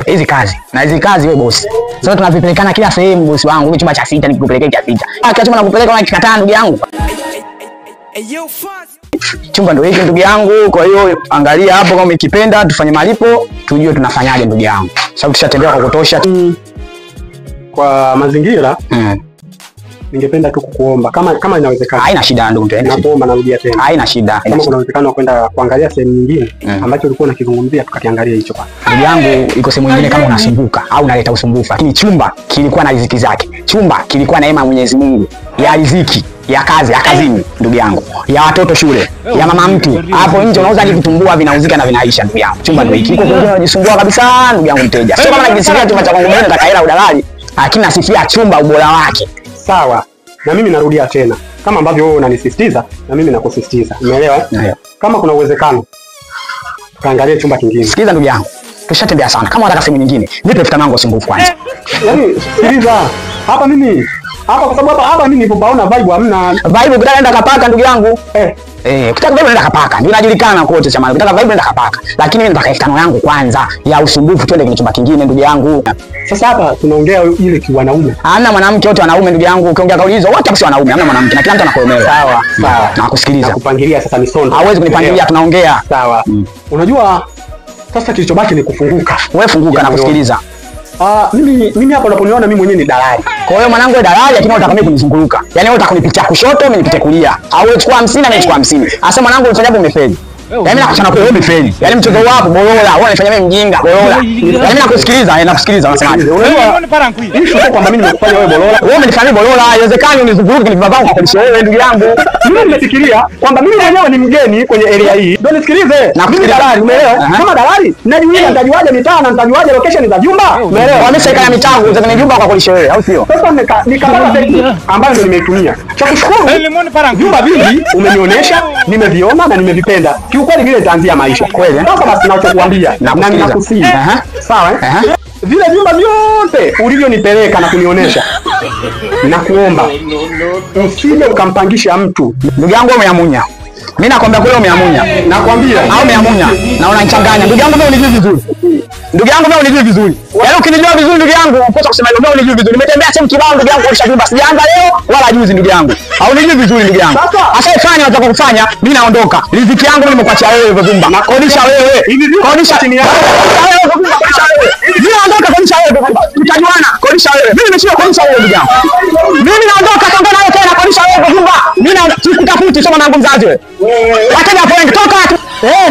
Hizi kazi na hizi kazi wewe bosi. Sasa tunavipelekana kila sehemu bosi wangu. Mimi chumba cha 6 nikikupelekea cha 6. Ah, kila chumba nakupeleka unakikataa ndugu yangu. Chumba ndio hiki ndugu yangu, kwa hiyo angalia hapo kama umekipenda tufanye malipo, tujue tunafanyaje ndugu yangu. Sababu tushatembea kwa kutosha. Kwa mazingira ningependa tu kukuomba kama inawezekana. Haina shida ndugu mtu. Nakuomba, narudia tena. Haina shida. Kama kuna uwezekano wa kwenda kuangalia sehemu nyingine ambacho ulikuwa unakizungumzia tukakiangalia hicho kwanza. Ndugu yangu, iko sehemu nyingine kama unasumbuka au unaleta usumbufu. Lakini chumba kilikuwa na riziki zake. Chumba kilikuwa na neema ya Mwenyezi Mungu ya riziki, ya kazi, ya kazini ndugu yangu, ya watoto shule, ya mama mtu. Hapo nje unauza hadi vitumbua vinauzika na vinaisha ndugu yangu. Chumba ndio hiki. Iko kwingine unajisumbua kabisa ndugu yangu mteja. Sio kama najisifia chumba cha kwangu mimi nataka hela udalali, lakini nasifia chumba ubora wake. Sawa. Na mimi narudia tena. Kama ambavyo wewe unanisisitiza na mimi nakusisitiza. Umeelewa? Kama kuna uwezekano tukaangalie chumba kingine. Sikiliza ndugu yangu. Tushatembea sana. Kama unataka sehemu nyingine, nipe 5000 yangu usumbufu kwanza. Yaani sikiliza. Hapa mimi hapa kwa sababu hapa mimi nilipopaona vibe hamna. Vibe ukitaka nenda kapaka ndugu yangu. Ukitaka vibe nenda kapaka. Ndio inajulikana kote chama. Ukitaka vibe nenda kapaka. Lakini mimi nataka 5000 yangu kwanza ya usumbufu, twende kwenye chumba kingine ndugu yangu. Sasa hapa tunaongea ile kiwanaume. Hamna mwanamke, wote wanaume ndugu yangu. Ukiongea kauli hizo wote si wanaume, hamna mwanamke na kila mtu anakuelewa. Sawa, sawa. Nakusikiliza. Nakupangilia sasa misondo. Hauwezi kunipangilia, tunaongea. Sawa. Unajua sasa kilichobaki ni kufunguka. Wewe funguka na kusikiliza. Mimi hapa unaponiona mimi mwenyewe ni dalali. Kwa hiyo mwanangu wewe dalali, lakini unataka mimi kunizunguruka. Yaani wewe unataka kunipitia kushoto, mimi nipite kulia. Au wewe chukua 50 na mimi chukua 50. Asa mwanangu ulifanya hapo umefeli. Yaani mimi nakuchana kwa wewe umefeli. Yaani mchezo wapo bolola, wewe unanifanya mimi mjinga bolola. Yaani mimi nakusikiliza, nakusikiliza unasemaje? Unajua issue sio kwamba mimi nimekufanya wewe bolola. Wewe umenifanya mimi bolola, haiwezekani unizunguruke kwenye vibaba kwa kulisha wewe ndugu yangu. Mimi nimefikiria kwamba mimi mwenyewe ni mgeni kwenye area hii. Ndio nisikilize. Na mimi dalali, umeelewa? Kama dalali, najiuliza nitajuaje mitaa na nitajuaje location za vyumba? Umeelewa? Wameshaikana mitaa za kwenye vyumba kwa kulisha wewe, au sio? Sasa nikapata technique ambayo ndio nimeitumia. Cha kushukuru vyumba vingi umenionyesha, nimeviona na nimevipenda. Kiukweli vile nitaanzia maisha. Kweli? Sasa basi ninachokuambia na ninakusihi. Sawa eh? Vile vyumba vyote ulivyonipeleka na kunionyesha, nakuomba usije ukampangisha mtu. Ndugu yangu umeamunya. Mimi nakwambia kule umeamunya. Nakwambia au umeamunya na unanichanganya. Ndugu yangu mimi unijui vizuri. Ndugu yangu mimi unijui vizuri. Yaani ukinijua vizuri ndugu yangu, ukosa kusema hivyo, mimi unijui vizuri. Nimetembea sehemu kibao ndugu yangu kuosha vyumba. Sijaanza leo wala juzi ndugu yangu. Au unijui vizuri ndugu yangu. Ashaifanya unataka kufanya, mimi naondoka. Riziki yangu mimi nimekuachia wewe hivyo vyumba. Kodisha wewe. Kodisha chini yako. Kodisha wewe. Mimi naondoka, kodisha wewe vyumba. Tutajuana, kodisha wewe. Mimi nimeshinda kodisha wewe ndugu yangu. Mimi naondoka tangu nayo tena kodisha wewe vyumba. Mimi na sikutafuti sio mwanangu mzazi wewe. Wateja hapo wengi toka.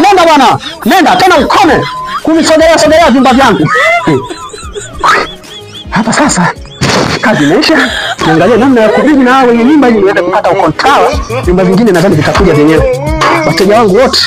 Nenda bwana. Nenda tena ukome kunisogelea sogelea vyumba vyangu. Hapa sasa kazi imeisha. Niangalie namna ya kubidi na wenye nyumba ili niweze kupata ukontrol. Vyumba vingine nadhani vitakuja vyenyewe. Wateja wangu wote.